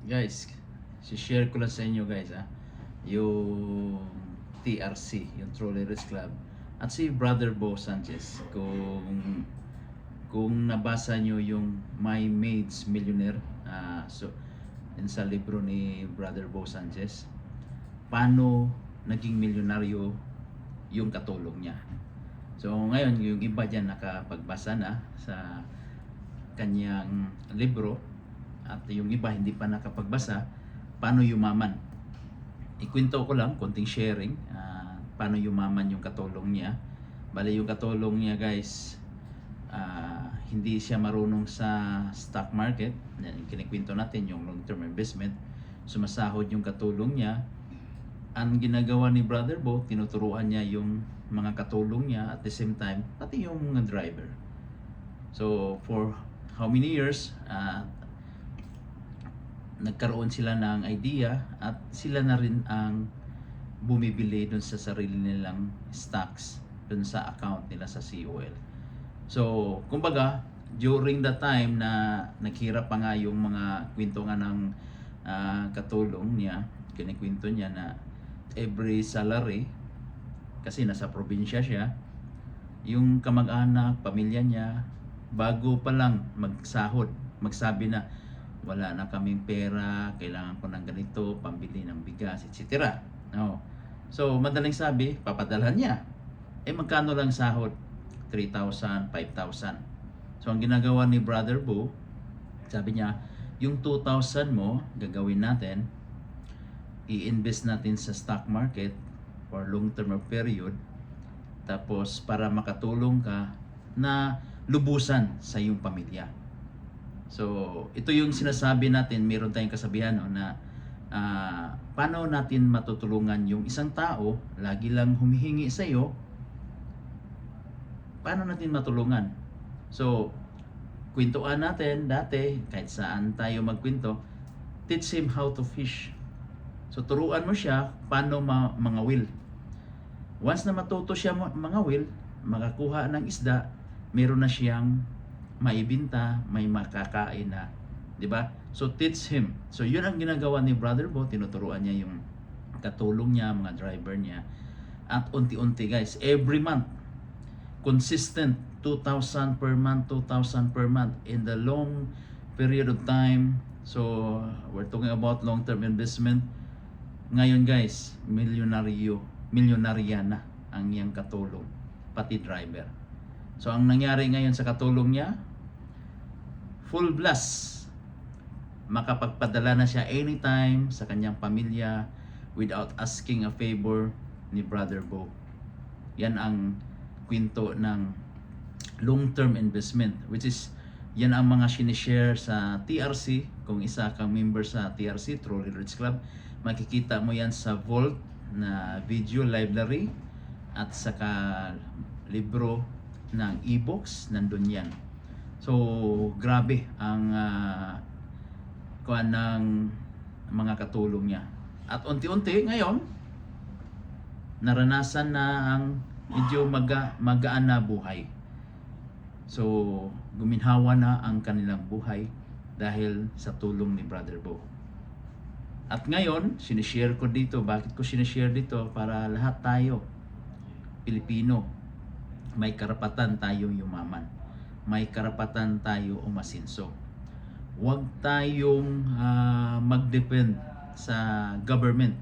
Guys, share ko lang sa inyo guys yung TRC, yung Trolley Race Club at si Brother Bo Sanchez. Kung nabasa nyo yung My Maid's Millionaire, so yun sa libro ni Brother Bo Sanchez, paano naging milyonaryo yung katulong niya. So ngayon yung iba dyan nakapagbasa na sa kanyang libro, at yung iba hindi pa nakapagbasa, paano yumaman. Ikwento ko lang, konting sharing, paano yumaman yung katulong niya. Bali yung katulong niya guys, hindi siya marunong sa stock market. Yung kinikwento natin, yung long term investment, sumasahod yung katulong niya. Ang ginagawa ni Brother Bo, tinuturuan niya yung mga katulong niya, at the same time, pati yung mga driver. So for how many years, nagkaroon sila ng idea at sila na rin ang bumibili dun sa sarili nilang stocks dun sa account nila sa COL. So, kumbaga, during the time na naghirap pa nga yung mga kwento nga ng katulong niya, kinikwento niya na every salary, kasi nasa probinsya siya, yung kamag-anak, pamilya niya, bago pa lang magsahod, magsabi na, wala na kaming pera, kailangan ko ng ganito, pambili ng bigas, etc. No. So, madaling sabi, papadalhan niya. Magkano lang sahod? 3,000, 5,000. So, ang ginagawa ni Brother Bo, sabi niya, yung 2,000 mo, gagawin natin, i-invest natin sa stock market for long-term period, tapos para makatulong ka na lubusan sa iyong pamilya. So, ito yung sinasabi natin, meron tayong kasabihan na paano natin matutulungan yung isang tao, lagi lang humihingi sa iyo, paano natin matulungan? So, kwentuhan natin dati, kahit saan tayo magkwento, teach him how to fish. So, turuan mo siya paano mangawil. Once na matuto siya mangawil, makakuha ng isda, meron na siyang maibinta, may makakain na, 'di ba? So teach him. So yun ang ginagawa ni Brother Bo, tinuturuan niya yung katulong niya, mga driver niya. At unti-unti guys, every month, consistent 2,000 per month, 2,000 per month in the long period of time. So we're talking about long-term investment. Ngayon guys, milyonarya na ang iyang katulong, pati driver. So ang nangyari ngayon sa katulong niya, full blast, makapagpadala na siya anytime sa kanyang pamilya without asking a favor ni Brother Bo. Yan ang kwento ng long-term investment, which is yan ang mga sinishare sa TRC. Kung isa kang member sa TRC, Trolley Race Club, makikita mo yan sa Vault na video library at saka libro ng e-books, nandun yan. So, grabe ang kuha ng mga katulong niya. At unti-unti ngayon, naranasan na ang medyo magaan na buhay. So, guminhawa na ang kanilang buhay dahil sa tulong ni Brother Bo. At ngayon, sinishare ko dito. Bakit ko sinishare dito? Para lahat tayo, Pilipino, may karapatan tayong yumaman. May karapatan tayo umasinso. Huwag tayong mag-depend sa government.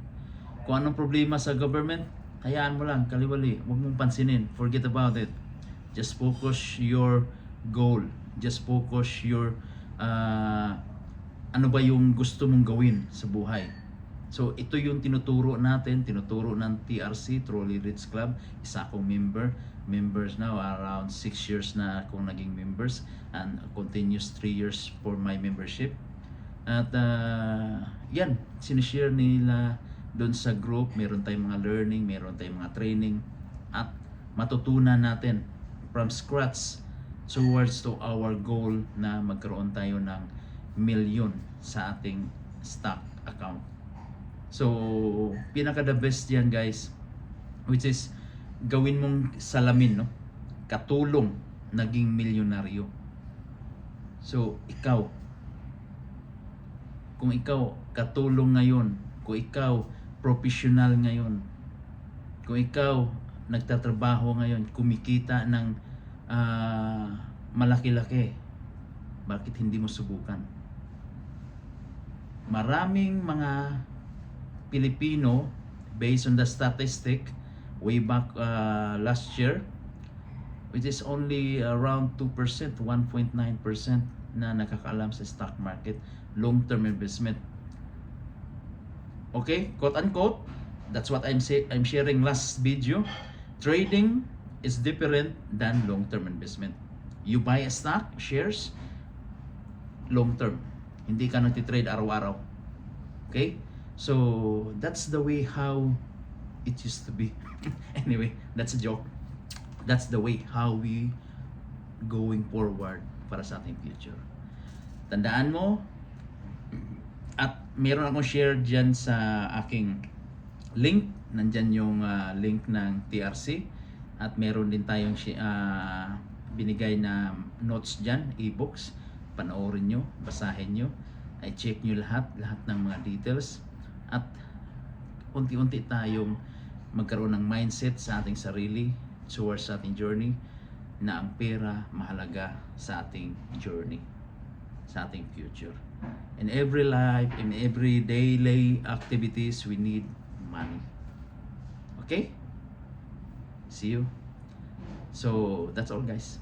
Kung anong problema sa government, hayaan mo lang, kaliwali. Huwag mong pansinin. Forget about it. Just focus your goal. Just focus your ano ba yung gusto mong gawin sa buhay. So ito yung tinuturo natin, tinuturo ng TRC, Trolley Race Club. Isa akong members now, around 6 years na akong naging members, and continuous 3 years for my membership. At yan, sinishare nila doon sa group. Meron tayong mga learning, meron tayong mga training, at matutunan natin from scratch towards to our goal na magkaroon tayo ng milyon sa ating stock account. So, pinaka the best yan guys, which is gawin mong salamin, no? Katulong, naging milyonaryo. So, ikaw, kung ikaw katulong ngayon, kung ikaw professional ngayon, kung ikaw nagtatrabaho ngayon, kumikita ng malaki-laki, bakit hindi mo subukan? Maraming mga Pilipino, based on the statistic way back last year, which is only around 2%, 1.9% na nakakaalam sa stock market, long-term investment. Okay, quote unquote, that's what I'm sharing last video. Trading is different than long-term investment. You buy a stock, shares, long-term. Hindi ka nagtitrade araw-araw. Okay? So, that's the way how it used to be. Anyway, that's a joke. That's the way how we going forward para sa ating future. Tandaan mo, at meron akong share dyan sa aking link. Nandyan yung link ng TRC. At meron din tayong binigay na notes dyan, e-books. Panoorin nyo, basahin nyo. Ay check nyo lahat ng mga details. At unti-unti tayong magkaroon ng mindset sa ating sarili towards sa ating journey na ang pera mahalaga sa ating journey, sa ating future. In every life, in every daily activities, we need money. Okay? See you. So, that's all guys.